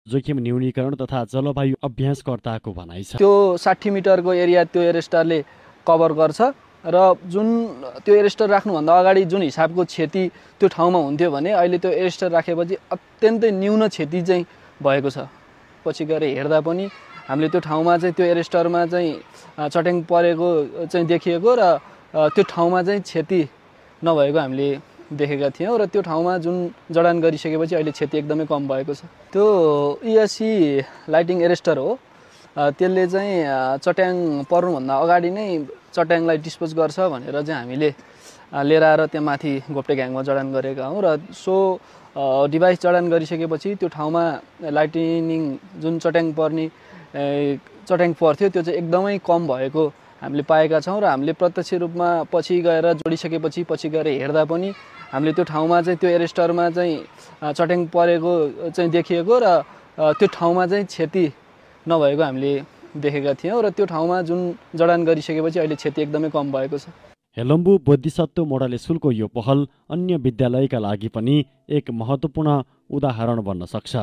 जोखिम न्यूनीकरण तथा जलवायु अभ्यासकर्ताको भनाइ छ। त्यो 60 मिटरको एरिया त्यो एरेस्टरले कभर गर्छ र जुन त्यो एरेस्टर राख्नुभन्दा अगाडि जुन हिसाबको क्षति त्यो ठाउँमा हुन्थ्यो भने अहिले त्यो एरेस्टर राखेपछि अत्यन्तै न्यून क्षति चाहिँ भएको छ। पछि गएर हेर्दा पनि हामीले त्यो ठाउँमा चाहिँ त्यो एरेस्टरमा चाहिँ चट्याङ परेको चाहिँ देखिएको र त्यो ठाउँमा चाहिँ क्षति नभएको हामीले देखेका थियौँ र त्यो ठाउँमा जुन जडान गरिसकेपछि अहिले क्षति एकदमै कम भएको छ। त्यो ESC लाइटिङ एरेस्टर हो। त्यसले चाहिँ चट्याङ पर्नुभन्दा अगाडि नै चट्याङलाई डिस्पोज गर्छ भनेर चाहिँ हामीले लिएर आएर त्यहाँ माथि घोप्टे घ्याङमा जडान गरेका हौँ र सो डिभाइस जडान गरिसकेपछि त्यो ठाउँमा लाइटिनिङ जुन चट्याङ पर्थ्यो त्यो चाहिँ एकदमै कम भएको हामीले पाएका छौँ र हामीले प्रत्यक्ष रूपमा पछि गएर जोडिसकेपछि पछि गएर हेर्दा पनि हामीले त्यो ठाउँमा चाहिँ त्यो एरेस्टरमा चाहिँ चट्याङ परेको चाहिँ देखिएको र त्यो ठाउँमा चाहिँ क्षति नभएको हामीले देखेका थियौँ र त्यो ठाउँमा जुन जडान गरिसकेपछि अहिले क्षति एकदमै कम भएको छ। हेलम्बु बोधिसत्व मोडल स्कुलको यो पहल अन्य विद्यालयका लागि पनि एक महत्त्वपूर्ण उदाहरण बन्न सक्छ।